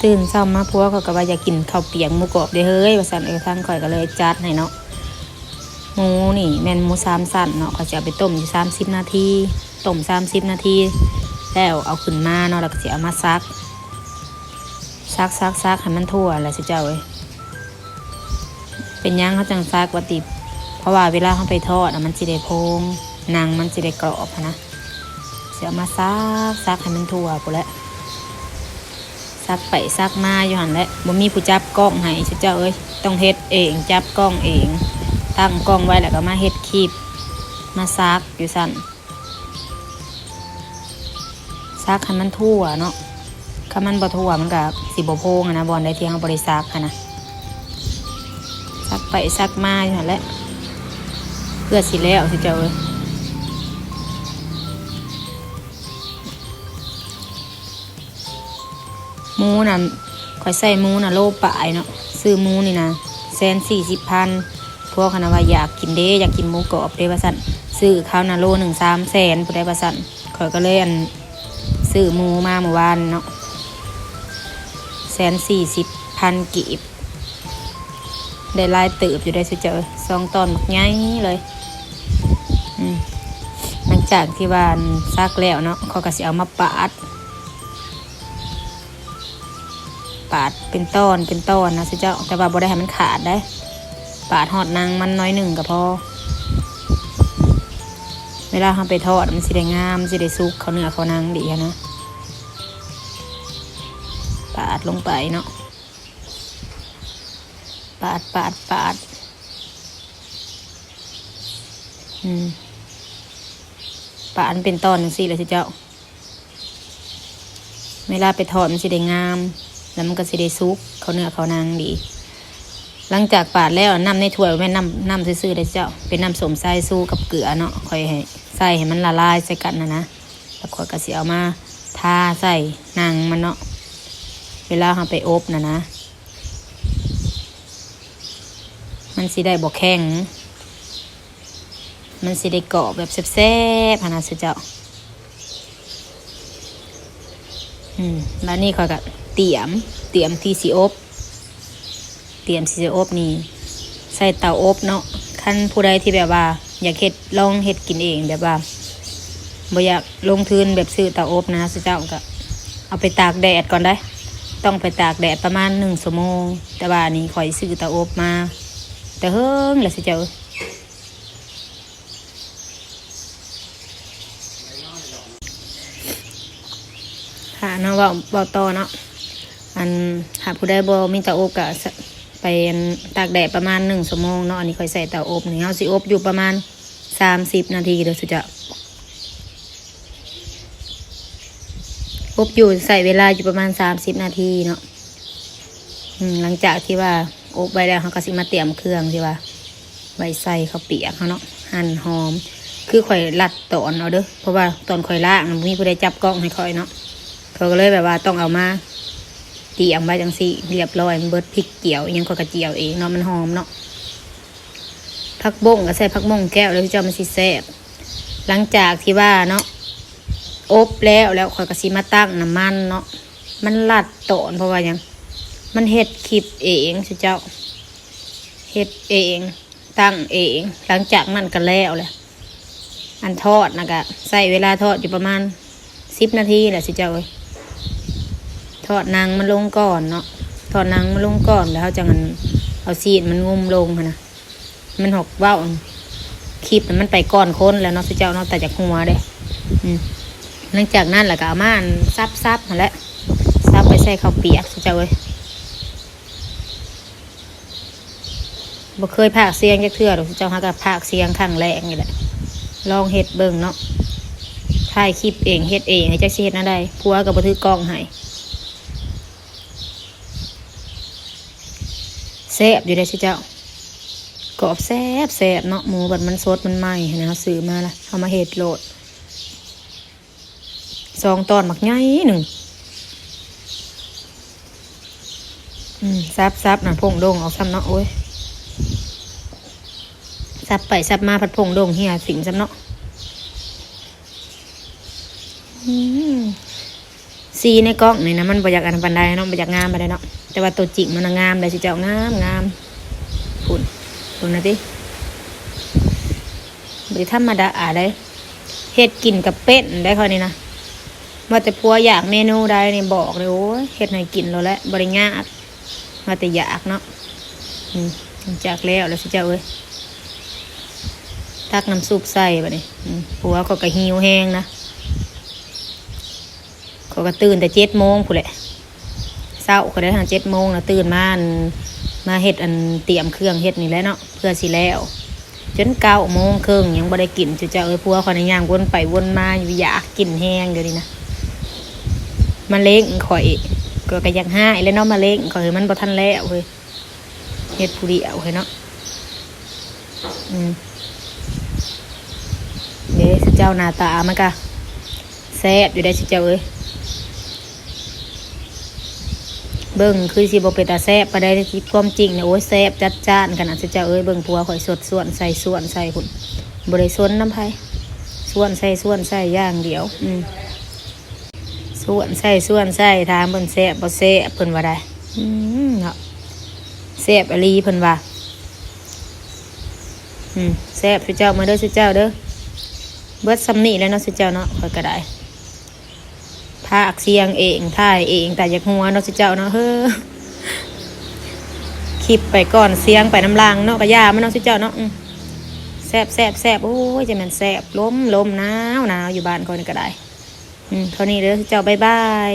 ຕື່ນເຊົ້າມາ ຜົວຂ້ອຍກໍວ່າ ຢາກກິນເຂົ້າປຽກໝູກອບເດ້ເຮີ້ຍ ວ່າຊັ້ນ. ເອີ ທາງຂ້ອຍກໍເລີຍຈັດໃຫ້ເນາະ. ໝູນີ້ແມ່ນໝູສາມຊັ້ນເນາະ, ຂ້ອຍຊິເອົາໄປຕົ້ມຢູ່ສາມສິບນາທີ, ຕົ້ມສາມສິບນາທີ ແລ້ວເອົາຂຶ້ນມາເນາະ, ແລ້ວກໍຊິເອົາມາສັກ ສັກໆໆ ໃຫ້ມັນທົ່ວແຫຼະ ຊຸເຈົ້າເອີຍ. ເປັນຫຍັງເຮົາຈັ່ງສັກວ່າຕິ? ເພາະວ່າເວລາເຮົາໄປທອດນະ ມັນຊິໄດ້ໂພງ, ໜັງມັນຊິໄດ້ກອບຫັ້ນນະ. ຊິເອົາມາສັກ ສັກໃຫ້ມັນທົ່ວພຸ້ນແຫຼະ, ສັກໄປສັກມາຢູ່ຫັ້ນແຫຼະ. ບໍ່ມີຜູ້ຈັບກ້ອງໃຫ້ ຊຸເຈົ້າເອີຍ, ຕ້ອງເຮັດເອງ, ຈັບກ້ອງເອງ, ຕັ້ງກ້ອງໄວ້ ແລ້ວກໍມາເຮັດຄລິບ, ມາສັກຢູ່ຊັ້ນ. ສັກໃຫ້ມັນທົ່ວເນາະ, ຄັນມັນບໍ່ທົ່ວມັນກະຊິບໍ່ໂພງຫັ້ນນະ, ບ່ອນໃດທີ່ເຮົາບໍ່ໄດ້ສັກຫັ້ນນະ. ສັກໄປສັກມາຢູ່ຫັ້ນແຫຼະ ເພື່ອຊິແລ້ວ ຊຸເຈົ້າເອີຍ. ໝູນະ ຂ້ອຍໃຊ້ໝູນະໂລປາຍເນາະ, ຊື້ໝູນີ້ນະແສນສີ່ສິບພັນ. ພວກຫັ້ນນະວ່າ ຢາກກິນເດ້ ຢາກກິນໝູກອບເດ້ ວ່າຊັ້ນ, ຊື້ເຂົານະໂລໜຶ່ງສາມແສນພຸ້ນໃດ໋ ວ່າຊັ້ນ. ຂ້ອຍກໍເລີຍ ອັນ ຊື້ໝູມາມື້ວານເນາະ ແສນສີ່ສິບພັນກີບ. ໄດ້ຫຼາຍເຕີບຢູ່ເດ້ ຊຸເຈົ້າເອີຍ, ສອງຕອນບັກໃຫຍ່ເລີຍ. ອືມ ຫຼັງຈາກທີ່ວ່າ ອັນ ສັກແລ້ວເນາະ, ຂ້ອຍກໍຊິເອົາມາປາດ ປາດເປັນຕອນເປັນຕອນນະ ຊຸເຈົ້າ, ແຕ່ວ່າບໍ່ໄດ້ໃຫ້ມັນຂາດເດ້, ປາດຮອດໜັງມັນໜ້ອຍໜຶ່ງກໍພໍ. ເວລາເຮົາໄປທອດມັນຊິໄດ້ງາມ, ຊິໄດ້ສຸກເຂົ້າເນື້ອເຂົ້າໜັງດີຫັ້ນນະ. ປາດລົງໄປເນາະ, ປາດ ປາດ ປາດ. ອືມ ປາດເປັນຕອນຈັ່ງຊີ້ແຫຼະ ຊຸເຈົ້າ. ເວລາໄປທອດມັນຊິໄດ້ງາມ ແລ້ວມັນກໍຊິໄດ້ສຸກເຂົ້າເນື້ອເຂົ້າໜັງດີ. ຫຼັງຈາກປາດແລ້ວ ນ້ຳໃນຖ້ວຍບໍ່ແມ່ນນ້ຳ ນ້ຳຊື່ໆເດ້ເຈົ້າ, ເປັນນ້ຳສົ້ມສາຍຊູກັບເກືອເນາະ. ຂ້ອຍໃຫ້ ໃສ່ໃຫ້ມັນລະລາຍໃສ່ກັນຫັ້ນນະ, ແລ້ວຂ້ອຍກໍຊິເອົາມາທາໃສ່ໜັງມັນເນາະ. ເວລາເຮົາໄປອົບຫັ້ນນະ ມັນຊິໄດ້ບໍ່ແຂງ. ມັນຊິໄດ້ກອບແບບແຊບໆຫັ້ນນະ ຊຸເຈົ້າ. ອືມ ບາດນີ້ຂ້ອຍກໍຕຽມ ຕຽມທີ່ຊິອົບ ຕຽມທີ່ຊິອົບນີ້ ໃສ່ເຕົາອົບເນາະ. ຄັນຜູ້ໃດທີ່ແບບວ່າຢາກເຮັດ ລອງເຮັດກິນເອງ ແບບວ່າບໍ່ຢາກລົງທຶນແບບຊື້ເຕົາອົບນະ ຊຸເຈົ້າ, ກໍເອົາໄປຕາກແດດກ່ອນໄດ໋. ຕ້ອງໄປຕາກແດດປະມານໜຶ່ງຊົ່ວໂມງ. ແຕ່ວ່າອັນນີ້ຂ້ອຍຊື້ເຕົາອົບມາແຕ່ເຫິງແລ້ວ ຊຸເຈົ້າເອີຍ. ຫາເນາະ ເວົ້າ ເວົ້າຕໍ່ເນາະ. ອັນ ຫາກຜູ້ໃດບໍ່ມີເຕົາອົບກໍ ສະ ໄປ ອັນ ຕາກແດດປະມານໜຶ່ງຊົ່ວໂມງເນາະ. ອັນນີ້ຂ້ອຍໃຊ້ເຕົາອົບນີ້ ເຮົາຊິອົບຢູ່ປະມານສາມສິບນາທີເດີ ຊຸເຈົ້າ. ອົບຢູ່ ໃຊ້ເວລາຢູ່ປະມານສາມສິບນາທີເນາະ. ອືມ ຫຼັງຈາກທີ່ວ່າອົບໄວ້ແລ້ວ ເຮົາກໍຊິມາຕຽມເຄື່ອງທີ່ວ່າໄວ້ໃສ່ເຂົ້າປຽກເຮົາເນາະ. ຫັ້ນຫອມ ຄືຂ້ອຍລັດຕອນເອົາເດີ ເພາະວ່າຕອນຂ້ອຍລ້າງນະ ບໍ່ມີຜູ້ໃດຈັບກ້ອງໃຫ້ຂ້ອຍເນາະ. ຂ້ອຍກໍເລີຍແບບວ່າຕ້ອງເອົາມາຕຽມໄວ້ຈັ່ງຊີ້ ລຽບຮ້ອຍ ມັນເບິດ. ພິກຈຽວອີ່ຫຍັງຂ້ອຍກໍຈຽວເອງເນາະ, ມັນຫອມເນາະ. ຜັກບົ້ງກໍໃສ່ຜັກບົ້ງແກ້ວເດີ ເຈົ້າ ມັນຊິແຊບ. ຫຼັງຈາກທີ່ວ່າເນາະ ອົບແລ້ວ ແລ້ວຂ້ອຍກໍຊິມາຕັ້ງນ້ຳມັນເນາະ. ມັນລັດຕອນ ເພາະວ່າຫຍັງ? ມັນເຮັດຄລິບເອງ ຊຸເຈົ້າ, ເຮັດເອງ ຕັ້ງເອງ. ຫຼັງຈາກນັ້ນກໍແລ້ວແຫຼະ. ອັນທອດນະ ກະໃຊ້ເວລາທອດຢູ່ປະມານສິບນາທີແຫຼະ ຊຸເຈົ້າເອີຍ. ທອດໜັງມັນລົງກ່ອນເນາະ, ທອດໜັງມັນລົງກ່ອນ ແລ້ວເຮົາຈັ່ງ ອັນ ເອົາຊີ້ນມັນງຸ້ມລົງຫັ້ນນະ. ມັນຫອກເວົ້າ ຄລິບມັນໄປກ່ອນຄົນແລ້ວເນາະ ຊຸເຈົ້າເນາະ, ຕາຈາກຫົວເດ້. ອືມ ຫຼັງຈາກນັ້ນລະກະເອົາມາ ອັນ ສັບໆຫັ້ນແຫຼະ, ສັບໄປໃສ່ເຂົ້າປຽກ ຊຸເຈົ້າເອີຍ. ບໍ່ເຄີຍພາກສຽງຈັກເທື່ອດອກ ເຈົ້າ. ຫາກະພາກສຽງຄັ້ງແລກນີ້ແຫຼະ, ລອງເຮັດເບິ່ງເນາະ. ຖ່າຍຄລິບເອງ ເຮັດເອງ ໃຫ້ຈັກຊິເຮັດແນວໃດ, ຜົວກໍບໍ່ຖືກ້ອງໃຫ້. ແຊບຢູ່ເດ້ ເຈົ້າ, ກອບແຊບໆເນາະ. ໝູບັດມັນສົດມັນໃໝ່ຫັ້ນນະ, ເຮົາຊື້ມາລະ ເຮົາມາເຮັດໂລດ. ສອງຕອນບັກໃຫຍ່ໜຶ່ງ. ອືມ ສັບໆນະ ຜົ້ງດົ່ງອອກຊ້ຳເນາະ. ໂອ້ຍ ສັບໄປສັບມາພັດຜົ້ງດົ່ງເຫ່ຍຖິ້ມຊ້ຳເນາະ. ອືມ ແຊ ຕີໃນກ້ອງນີ້ນະ ມັນບໍ່ຢາກອັນປານໃດເນາະ ບໍ່ຢາກງາມປານໃດເນາະ ແຕ່ວ່າໂຕຈິງມັນນະງາມໄດ໋ ຊິເຈົ້າ ງາມໆ ພຸ້ນ ເບິ່ງນະຕິ ບໍ່ໄດ້ທຳມະດາເດ້ ເຮັດກິນກໍເປັນໄດ໋ຂ້ອຍນີ້ນະ ວ່າແຕ່ຜົວຢາກເມນູໃດນີ້ບອກເລີຍ ໂອ້ຍ ເຮັດໃຫ້ກິນໂລດແຫຼະ ບໍ່ໄດ້ຍາກ ວ່າແຕ່ຢາກເນາະ ອືມ ຈັກແລ້ວລະຊິເຈົ້າເອີຍ ຕັກນ້ຳຊຸບໃສ່ບາດນີ້ ອືມ ຜົວຂ້ອຍກໍຫິວແຮງນະ ຂ້ອຍກໍຕື່ນແຕ່ເຈັດໂມງພຸ້ນແຫຼະ ເຊົ້າກໍໄດ້ຫາເຈັດໂມງນະ ຕື່ນມາ ອັນ ມາເຮັດ ອັນ ຕຽມເຄື່ອງເຮັດນີ້ແຫຼະເນາະ ເພື່ອຊິແລ້ວ ຈົນເກົ້າໂມງເຄິ່ງຍັງບໍ່ໄດ້ກິນ ຈຸເຈົ້າເອີຍ ຜົວຂ້ອຍນະຍ່າງວົນໄປວົນມາຢູ່ ຢາກກິນແຮງດຽວນີ້ນະ ມາເລັງຂ້ອຍ ຂ້ອຍກໍຢາກຮ້າຍແຫຼະເນາະ ມາເລັງຂ້ອຍ ມັນບໍ່ທັນແລ້ວເຮີ້ຍ ເຮັດຜູ້ດຽວເຮີ້ຍເນາະ ອືມ ເດ້ ເຈົ້າ ໜ້າຕາມັນກະແຊບຢູ່ເດ້ ເຈົ້າເອີຍ ເບິ່ງຄືຊິບໍ່ເປັນຕາແຊບປານໃດ ຄວາມຈິງນະ ໂອ້ຍ ແຊບຈັດຈ້ານຂະໜາດ ເຈົ້າເອີຍ ເບິ່ງຜົວຂ້ອຍສົດ ສ່ວນໃສ່ ສ່ວນໃສ່ພຸ້ນ ບໍ່ໄດ້ສົນນຳໃຜ ສ່ວນໃສ່ ສ່ວນໃສ່ຢ່າງດຽວ ອືມ ສ່ວນໃສ່ ສ່ວນໃສ່ ຖາມເພິ່ນແຊບບໍ່ແຊບ ເພິ່ນວ່າໄດ໋ ອືມ ເນາະ ແຊບອີ່ຫຼີເພິ່ນວ່າ ອືມ ແຊບ ຊຸເຈົ້າ ມາເດີ ຊຸເຈົ້າເດີ ເບິດຊ່ຳນີ້ແຫຼະເນາະ ຊຸເຈົ້າເນາະ ຂ້ອຍກໍໄດ້ ພາກສຽງເອງ ຖ່າຍເອງ ຕາຢາກຫົວເນາະ ຊຸເຈົ້າເນາະ ເຮີ ຄລິບໄປກ່ອນ ສຽງໄປນຳຫຼັງເນາະ ກະຢ່າມັນເນາະ ຊຸເຈົ້າເນາະ ອືມ ແຊບ ແຊບ ແຊບ ໂອ້ຍ ຈະແມ່ນແຊບ ລົມ ລົມ ໜາວ ໜາວ ຢູ່ບ້ານຂ້ອຍນີ້ກໍໄດ້ ອືມ ເທົ່ານີ້ເດີ ຊຸເຈົ້າ ບາຍບາຍ.